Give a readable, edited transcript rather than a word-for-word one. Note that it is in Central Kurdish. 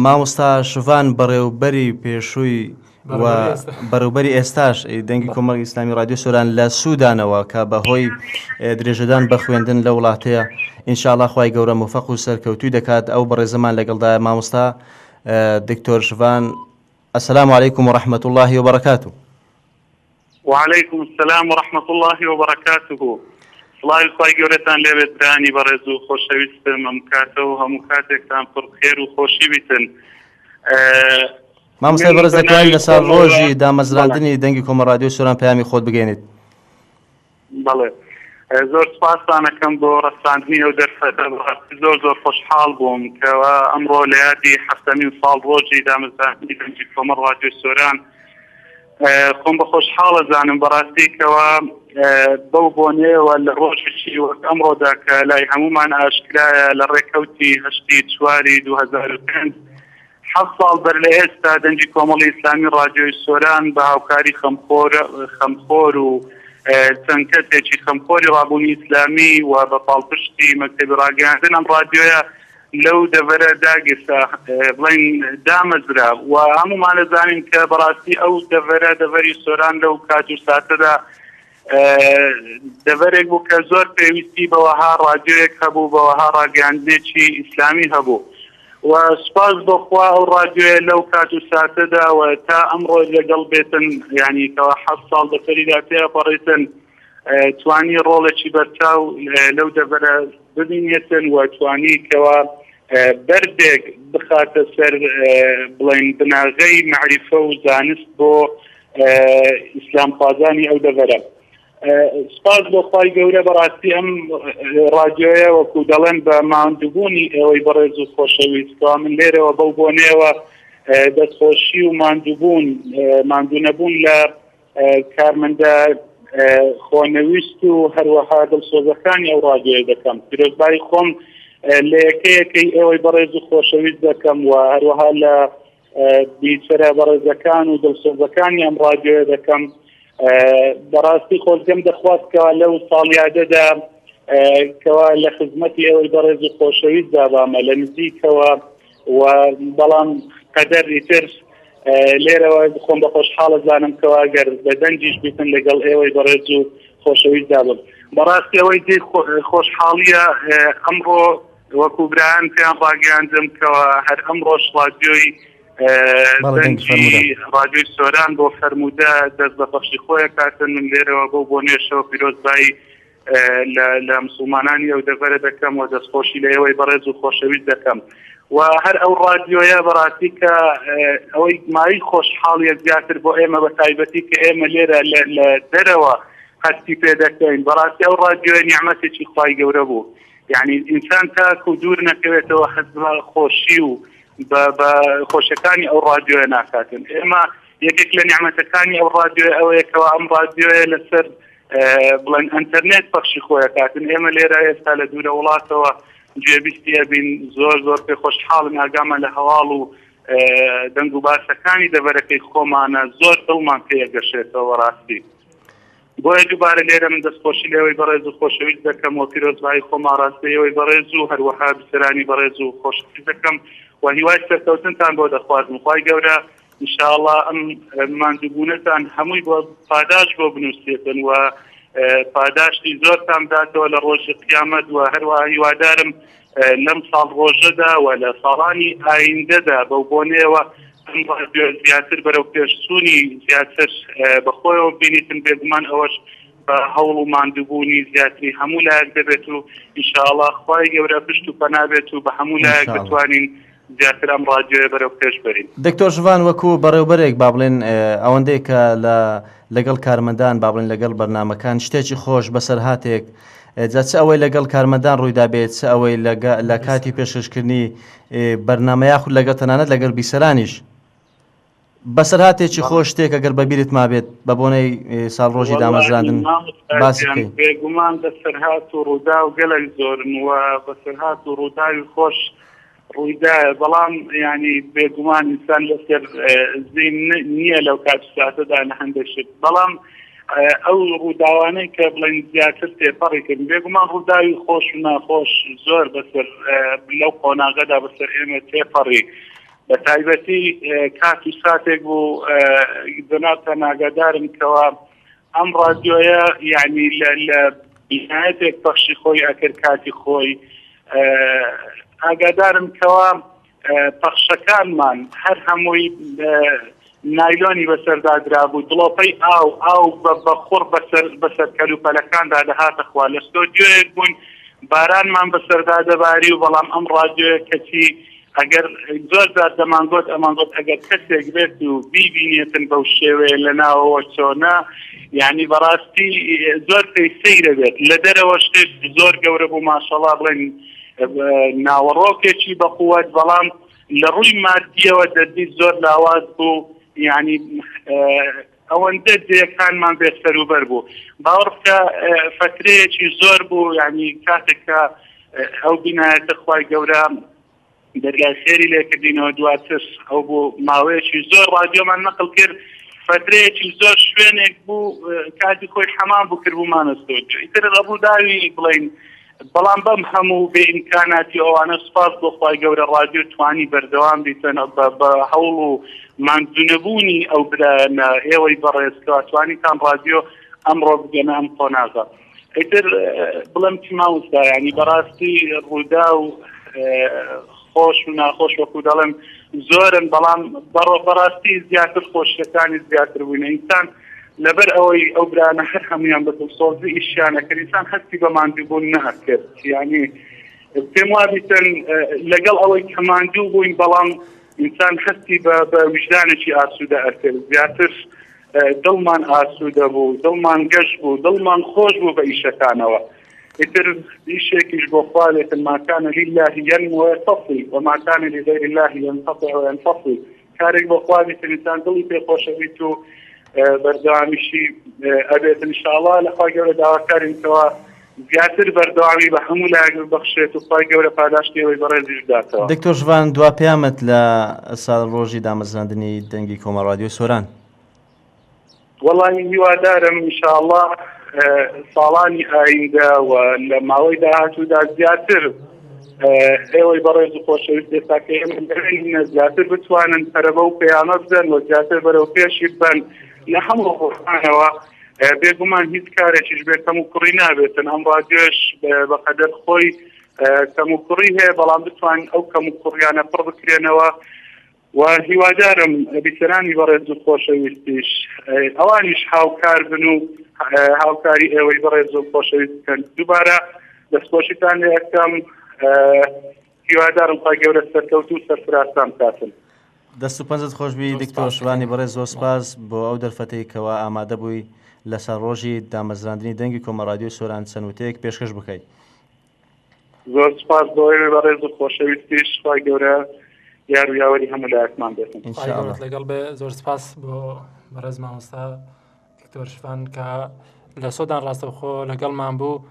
مامۆستا شڤان بەڕێوبەری پێشووی و بەڕێوبەری ئێستاش دەنگی کۆمەڵی ئیسلامی ڕادیۆ سۆران لە سوودانەوە کە بە هۆی درێژەدان بە خوێندن لە وڵاتەیە ئینشاءاللە خوای گەورە مۆفەق و سەرکەوتووی دەکات ئەو بەڕێزەمان لەگەڵدایە مامۆستا دکتۆر شڤان السلام علیکم و رحمة الله وبرکاته. وعلیکم السلام و رحمة اللە وبرکاته سڵاوی خوای گەورەتان لێبێت برایانی بەڕێز و خۆشەویستم ئەم کاتە و هەموو کاتێکتان پڕ خێر و خۆشی بیتن. مامۆستای بەڕێز دەتوانیت لە ساڵ ڕۆژی دامەزراندنی دەنگی کۆمەڵ ڕادیۆی سۆران پەیامی خۆت بگەێنیت؟ بەڵێ زۆر سپاستان ئەکەم بۆ ڕەخساندنی ئەو دەرفەتە، بەڕاستی زۆر زۆر خۆشحاڵ بووم کەوا ئەمڕۆ لە یادی حەفتەمین ساڵ ڕۆژی دامەزراندنی دەنگی کۆمەڵ ڕادیۆی سۆران خۆم بە خۆشحاڵ ئەزانم بەڕاستی کەوا بەو بۆنەیەوە لە ڕۆژێکی وەک ئەمڕۆدا کە لای هەمومان ئاشکرایە لە ڕێکەوتی هەشتی چواری 2005 حەفت ساڵ بەر لە ئێستا دەنگی کۆمەڵی ئیسلامی ڕادیۆی سۆران بە هاوکاری خەمخۆر خەمخۆر و چەند کەسێکی خەمخۆری ڕابوونی ئیسلامی و بە پاڵپشتی مەکتەبی ڕاگەیاندن ئەم ڕادیۆیە لەو دەڤەرە داگیرسا بڵێن دامەزرا و هەموومان دەزانین کە بەڕاستی ئەو دەڤەرە دەڤەری سۆران لەو کات و ساتەدا دەڤەرێک بوو کە زۆر پێویستی بەوەها ڕادیۆیەک هەبوو بەوەها ڕاگەیاندنێکی ئیسلامی هەبوو و سوپاس بۆ خوا ئەو ڕادیۆیە لەو کات و ساتەدا و تا ئەمڕۆ لەگەڵ بێتن یعنی کەوا حەفت ساڵ بەسەریدا تێپەڕیتن توانی ڕۆڵێکی بەرچاو لەو دەڤەرە ببینێتن و توانی کەوا بەردێک بخاتە سەر بڵێن بناغەی مەعریفە و زانست بۆ ئیسلامخوازانی ئەو دەڤەرە. سپاس بۆ خوای گەورە بەڕاستی ئەم ڕادیۆیە وەکو دەڵێن بە ماندووبوونی ئێوەی بەڕێز و خۆشەویست کەوا من لێرەوە بەو بۆنەیەوە دەستخۆشی و ماندووبوون ماندوونەبوون لە کارمەندە خۆنەویست و هەروەها دڵسۆزەکانی ئەو ڕادیۆیە دەکەم پیرۆزبایی خۆم لە یەکەیەکەی ئێوەی بەڕێز و خۆشەویست دەکەم و هەروەها لە بیسەرە بەڕێزەکان و دڵسۆزەکانی ئەم ڕادیۆیە دەکەم بەڕاستی خۆزگەم دەخواست کەوا لەو ساڵیادەدا کەوا لە خزمەتی ئەوەی بەڕێز و خۆشەویست دابامە لە نزیکەوە و بەڵام قەدەر ئیتر لێرەوە خۆم بە خۆشحاڵە زانم کەوا گەر بە دەنگیش بیتن لەگەڵ ئێوەی بەڕێز و خۆشەویست دابم بەڕاستی ئەوەی جێی خۆشحاڵیە ئەمڕۆ وەکو برایان پێیان ڕاگەیاندم کەوا هەر ئەمڕۆش ڕادیۆی دەنگی ڕادیۆی سۆران بۆ فەرموودە دەست بە پەخشی خۆیە کاتن من لێرەوە بەو بۆنێشەوە پیرۆزبایی لە مسلمانانی ئەو دەڤەرە دەکەم و دەستخۆشی لە ئێوەی بەڕێز و خۆشەویست دەکەم و هەر ئەو ڕادیۆیە بەڕاستی کە ئەوەی مای خۆشحاڵیە زیاتر بۆ ئێمە بە تایبەتی کە ئێمە لێرە لە دەرەوە هەستی پێ دەکەین بەڕاستی ئەو ڕادیۆیە نیعمەتێکی خوای گەورە بوو یعنی ئینسان تاکو دوور نەکەوێتەوە هەست بە خۆشی و بە خۆشەکانی ئەو ڕادیۆیە ناکاتن ئێمە یەکێک لە نیعمەتەکانی ئەو ڕادیۆیە ئەوەیە کەوا ئەم ڕادیۆیە لەسەر بڵێن ئەنتەرنێت پەخشی خۆی ئەکاتن ئێمە لێرە ئێستا لە دوورە وڵاتەوە گوێبیستی ئەبین زۆر زۆر پێ خۆشحاڵن ئاگامان لە هەواڵ و دەنگ و باسەکانی دەڤەرەکەی خۆمانە زۆر دڵمان پێ ئەگەشێتەوە ڕاستی بۆیە دووبارە لێرە من دەستخۆشی لێوەی بەڕێز و خۆشەویست دەکەم و پیرۆزبایی خۆم ئاراستەی ئێوەی بەڕێز و هەروەها بیسەرانی بەڕێز و خۆشەویست دەکەم و هیوای سەرکەوتنتان بۆ دەخوازم خوای گەورە ان شاء اللە ئەم ماندووبوونەتان هەمووی بۆ پاداش بۆ بنووسێتن و پاداشتی زۆرتان بداتەوە لە ڕۆژی قیامەت و هەروەها هیوادارم لەم ساڵ ڕۆژەدا و لە ساڵانی ئایندەدا بەو بۆنەیەوە ئەم ڕادیۆ زیاتر بەرەو پێشچوونی زیاتر بەخۆیەوە بینیتن بێگومان ئەوەش بە هەوڵ و ماندووبوونی زیاتری هەموو لایەک دەبێت و ئینشاءڵا خوای گەورە پشت و پەنا بێت و بە هەموو لایەک بتوانین زیاتر ئەم ڕادیۆیە بەرەو پێش بەرین. دکتۆر ژڤان وەکو بەڕێوبەرێک با بڵێن ئەوەندەی کە لە لەگەڵ کارمەندان با بڵێن لەگەڵ بەرنامەکان شتێکی خۆش بەسەرهاتێک جا چ ئەوەی لەگەڵ کارمەندان ڕوویدا بێت چ ئەوەی لە کاتی پێشکەشکردنی بەرنامە یاخود لەگەڵ تەنانەت لەگەڵ بیسەرانیش بەسەرهاتێکی خۆش شتێک ئەگەر بەبیرت مابێت بە بۆنەی ساڵڕۆژی دامەزراندن باسی بکەی. بێگومان بەسەرهات و ڕووداو گەلەک زۆرن و بەسەرهات و ڕووداوی خۆش ڕوویدایە بەڵام یانی بێگومان ئینسان لەسەر زین نییە لەو کات و ساتەدا لە هەندێک شت بەڵام ئەو ڕووداوانەی کە بڵێن زیاتر تێپەڕی کردن بێگومان ڕووداوی خۆش و ناخۆش زۆر بەسەر لەو قۆناغەدا بەسەر ئێمە تێپەڕی. بە تایبەتی کات و ساتێک بوو جەنابتان ئاگادارن کەوا ئەم ڕادیۆیە یعنی لە بینایەتێک پەخشی خۆی ئەکرد کاتی خۆی ئاگادارم کەوا پەخشەکانمان هەر هەمووی نایلۆنی بەسەردا درابوو، دڵۆپەی ئاو ئاو بە خوڕ بەسەر بەسەر کەلوپەلەکاندا دەهاتە خوار، لە ستۆدیۆیەک بووین بارانمان بەسەردا دەباری و بەڵام ئەم ڕادیۆیە کەچی ئەگەر زۆر جار دەمانگۆت ئەمانگۆت ئەگەر کەسێک بێت و بیبینێتن بەو شێوەیە لە ناوەوە چۆنە یعنی بەڕاستی زۆر پێی سەیرە بێت لە دەرەوە شتێک زۆر گەورە بوو ماشەڵا بڵێن ناوەڕۆکێکی بەقوت بەڵام لە ڕووی مادیەوە دەربیت زۆر لاواز بوو یعنی ئەوەندە جێیەکانمان بێ سەروبەر بوو باوەڕ بکە فترەیەکی زۆر بوو یعنی کاتێک کە ئەو بینایەتە خوای گەورە دەرگای خێری لێکردینەوە دواتر ئەو بوو ماوەیەکی زۆر ڕادیۆمان نەقل کرد فترەیەکی زۆر شوێنێک بوو کاتی خۆی حەمام بوو کردبوومانە ستۆدیۆ ئیتر ڕووداوی بڵین بەڵام بەم هەموو بێ ئیمکاناتی ئەوانە سوپاس بۆ خوای گەورە ڕادیۆ توانی بەردەوام بیتن بە هەوڵ و ماندوونەبوونی ئەو برایانە ئێوەی بەڕێز کەوا توانیتان ڕادیۆ ئەمڕۆ بگەنە ئەم قۆناغە ئیتر بڵێم چی مامۆستا یانی بەڕاستی ڕوودا و خۆش و ناخۆش وەکو دەڵێم زۆرن بەڵام بەڕۆ بەڕاستی زیاتر خۆشیەکانی زیاتر بووینە ئینسان لەبەر ئەوەی ئەو برانە هەر هەمویان بە دڵسۆزی ئیشیان ئەکرد ئینسان هەستی بە ماندووبوون نەئەکرد یعنی پێم وابیتن لەگەڵ ئەوەی کە ماندوو بووین بەڵام ئینسان هەستی بە ویژدانێکی ئاسوودە ئەکرد زیاتر دڵمان ئاسوودە بوو دڵمان گەش بوو دڵمان خۆش بوو بە ئیشەکانەوە ئیتر ئیشێکیش بۆ خوا بێتن ما كان لله ينمو ويتصل وما كان لغير الله ينقطع وينفصل کارێک بۆ خوا بێتن ئینسان دڵی پێ خۆشە بیت و بەردەوامیشی ئەبێت انشاءاللە لە خوای گەورە داواکارین کەوا زیاتر بەردەوامی بە هەموو لایەک ببەخشێت و خوای گەورە پاداشتی ئێوەی بەڕێزیش بداتەوە. دکتۆر ژڤان دوا پەیامت لە ساڵڕۆژی دامەزراندنی دەنگی کۆمەڵ ڕادیۆی سۆران. وەڵاهی هیوادارم ان شاء اللە ساڵانی ئایندە و لە ماوەی داهاتوودا زیاتر ئێوەی بەڕێز و خۆشەویست ئێستا کە ئێمە لەوێ زیاتر بتوانن پەرە بەو پەیامە بدەن و زیاتر بەرەو پێشی ببەن لە هەموو ڕووانەوە بێگومان هیچ کارێکیش بێ کەم و کوڕی نابێتن ئەم ڕادیۆش بەقەدەر خۆی کەم و کوڕی هەیە بەڵام بتوانین ئەو کەم و کوڕیانە پڕ بکرێنەوە و هیوادارم بیسەرانی بەڕێز و خۆشەویستیش ئەوانیش هاوکار بن و هاوکاری ئێوەی بەڕێز و خۆشەویست بکەن دووبارە دەستخۆشیتان لێ ئەکەم هیوادارم خوای گەورە سەرکەوتوو و سەرفرازتان بکاتن. دەست و پەنجەت خۆشبی دکتۆر شوانی بەڕێز زۆر سپاس بۆ ئەو دەرفەتەی کەوا ئامادە بووی لەسەر ڕۆژی دامەزراندنی دەنگی کۆمە ڕادیۆی سۆران چەند وتەیەک پێشکەش بکەیت. زۆر سپاس بۆ ئێوەی بەڕێز و خۆشەویستیش خوای گەورە یار و یاوەری هەموو لایەکمان بێتن. ان شاء الله. لەگەڵ بێ زۆر سپاس بۆ بەڕێز مامۆستا دکتۆر شفان کە لە سۆدان ڕاستەوخۆ لەگەڵمان بوو.